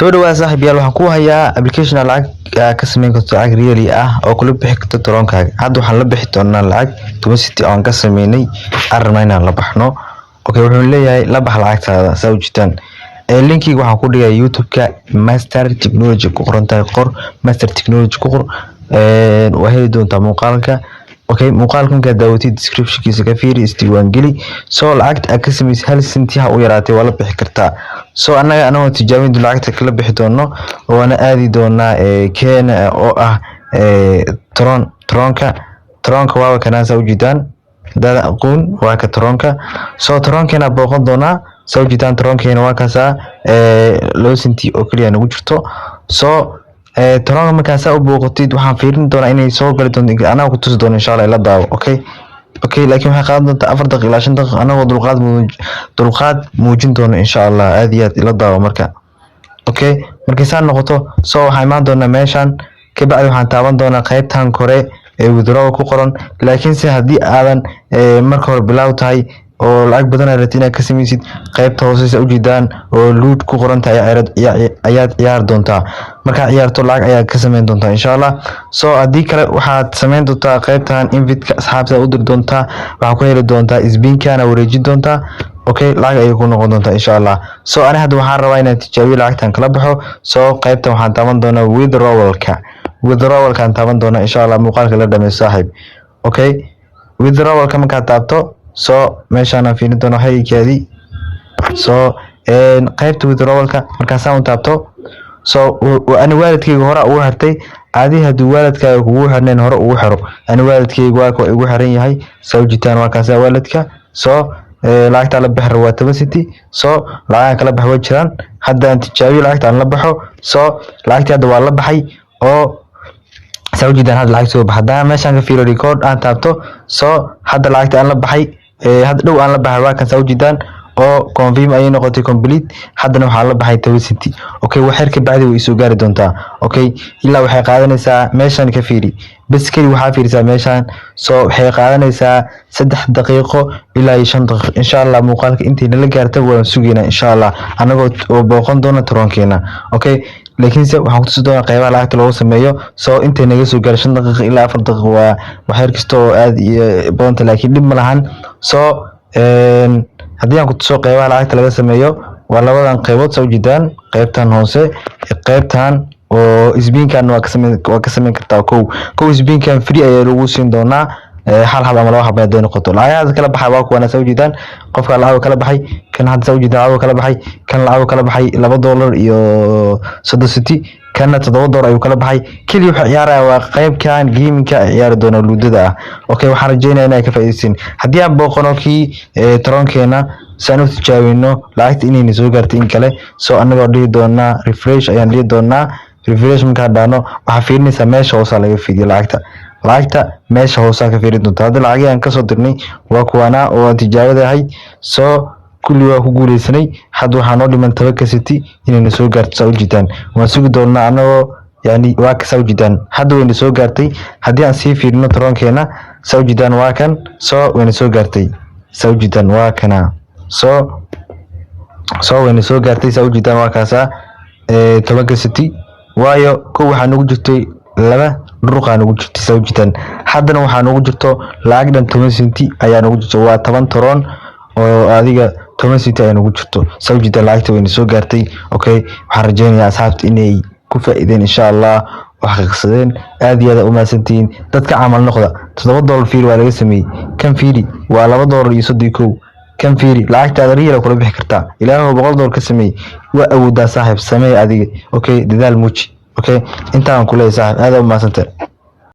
Soo dhawaada saaxiibayaal, waxaan ku hayaa application aad lacag ka samayn karto, lacag really ah oo kula bixi karto Tronkaaga. Hadda waxaan la bixi doonaa lacag 10 centi oo aan ka sameynay, aan rabnaa inaan la baxno. Okay, wuxuu leeyahay la bax lacagtaada. Saa u jitaan ee linkiga waxaan ku dhigay YouTube-ka Master Technology ku qoran tahay. Qor Master Technology ku qor, waa heli doontaa muuqaalka. Okay, muuqaalka markaad daawatid, descriptionkiisa ka fiiri, isdiiwaan geli. So lacagta aad ka samaysay 1 cent ha u yaraatay, waa la bixi kartaa. So annaga anagoo tijaabin lacagta kala bixi doono, waana aadi doonaa keena oo ah Tron. Tronka waaba kanaa, saa ujeedaan. Hadaad aqoon, waa ka Tronka. So Tronkeena booqan doonaa. Saa ujeedaan, Tronkeena waa kaasaa, 2 cent oo keliya nagu jirto. So Tronka markaa saa u booqatid, waxaan fiirin doonaa inay soo gali doonto, anaga ku tusi doono insha Allah. Ila daawo. Okay, laakiin waxay qaadan doontaa 4 daqiiqo ilaa 5 daqiiqo, anagoo dulqaad muujin doono insha Allah. Aad iyo aad ila daawo marka. Okay, markay saa noqoto, so waxaan imaan doonaa meeshan. Kabacdi waxaan taaban doonaa qaybtan kore ee withdraw ku qoran. Laakiinse haddii aadan marka hore bilaaw tahay oo lacag badan aad rabtid inaad ka samaysid, qaybta hoose, sa ujeedaan, oo loot ku qoran tahay ayaad ciyaari doontaa. Markaad ciyaarto, lacag ayaad ka samayn doontaa insha Allah. So haddii kale, waxaad samayn doontaa qaybtan invite-ka, asxaabta u diri doontaa, waxaad ku heli doontaa spin-kana, wareejin doontaa. Okay, lacag ayay ku noqon doontaa insha Allah. So ani hadda waxaan rabaa inaan tijaabiyo lacagtan kala baxo. So qaybtan waxaan taaban doonaa withdrawalka. Withdrawalkaan taaban doonaa insha Allah. Muuqaalka la dhameysto, saaxiib. Okay, withdrawalka markaad taabto, so meeshaan aan fiirin doona waxaykaadii. So qaybta withdrawalka markaasaan u taabto, so ani walletkayga hore ugu xirtay. Adi haddii walletkaaga kugu xirnayn, hore ugu xiro. Ani walletkayga waa ka igu xiran yahay, saa ujeedaan, waa kaasa walletka. So lacagta la bixi waa 10 cent. So lacagahan kala bax way jiraan. Hadda aan tijaabiyo lacagta aan la baxo. So lacagtii hadda waa la baxay oo saa ujeedaan, hadda lacag soo bax. Haddana meeshaan ka fiiro, record aan taabto. So hadda lacagta aan la baxay, hadda dhow aan la baxay, waa kan, saa ujeedaan, oo confirm ayay noqotay, complete. Haddana waxaa la baxay 10 cent. Okay, wax yar ka bacdi way isoo gaari doontaa. Okay, ilaa waxay qaadanaysaa, meeshan ka fiiri bas keli, waxaa fiirisaa meeshan. So waxay qaadanaysaa 3 daqiiqo ilaa iyo 5 daqiiqo insha Allah. Muuqaalka intay nala gaarta waan sugaynaa insha Allah, anagoo oo booqan doona Tronkeena. Okay, laakiinse waxaan kutusi doonaa qeybaha lacagta loogu sameeyo. So intay naga soo gaaro 5 daqiiqo ilaa 4 daqiiqo, waa wax yar kasta oo aad iyo badanta, laakiin dhib ma lahan. So haddii aan kutuso qeybaha lacagta laga sameeyo, waa labadan qeybood, saa ujeedaan, qeybtan hoose, qeybtan oo spinkan waa ka sameyn kartaa. Kow spinkan free ayaa lagu siin doonaa, hal hab ama laba hab haday noqoto. Lacagaha kala baxay waa kuwana, saa ujeedaan. Qofka lacag kala baxay kan hadda, saa ujeedaan, lacag kala baxay kan, lacag kala baxay $2.30 cent, kana $7 ayuu kala baxay. Keliya wuxuu ciyaaraya waa qeybkan gamingka ay ciyaari doona, luudada ah. Okay, waxaan rajeynaya inay ka faa'iideysiin. Haddii aan booqano kii Tronkeena si aan u tijaabino lacagta inayna soo gaartay in kale, so anagoo dhihi doonaa refresh ayaan dhihi doonaa. Refresh markaan dhahno, waxaa fiirinaysaa meesha hoosaa laga fiiriyo lacagta. Lacagta meesha hoosaa ka fiirin doonta. Hadda lacagihii aan kasoo dirnay waa kuwaana oo aan tijaabada ahayd. So kulli waa ku guuleysanay. Hadda waxaa noo dhiman 10-ka cent inayna soo gaarto. Saa ujeedaan, waan sugi doonaa anagoo yani waa ka, saa ujeedaan, hadda wayna soo gaartay. Haddii aan sii fiirino Tronkeena, saa ujeedaan, waa kan. So wayna soo gaartay, saa ujeedaan, waa kana. So wayna soo gaartay, saa ujeedaan, waa kaasaa 10-ka cent. Waayo, kow waxaa nagu jirtay laba dhuruqaa nagu jirtay, saa ujeedaan. Haddana waxaa nagu jirto lacag dhan 10 cent ayaa nagu jirto, waa 10 Tron oo adiga 10 cent ayaa nagu jirto. Saa ujeedaan, lacagta wayna soo gaartay. Okay, waxaan rajeynayaa asxaabta inay ku faa'iideen insha Allah oo xaqiiqsadeen. Aad iyo aad u mahadsantihiin. Dadka camal noqda. $7 fiiri, waa laga sameeyey. Kan fiiri, waa $2.31. Kan fiiri, lacagtaada real kula bixi kartaa. Ilaahu $100 ka sameeyey, waa awoodaa saaxiib, sameey adiga. Okay, dadaal muuji. Okay, intaan ku leeyahay saaxiib, aad u mahadsantahay.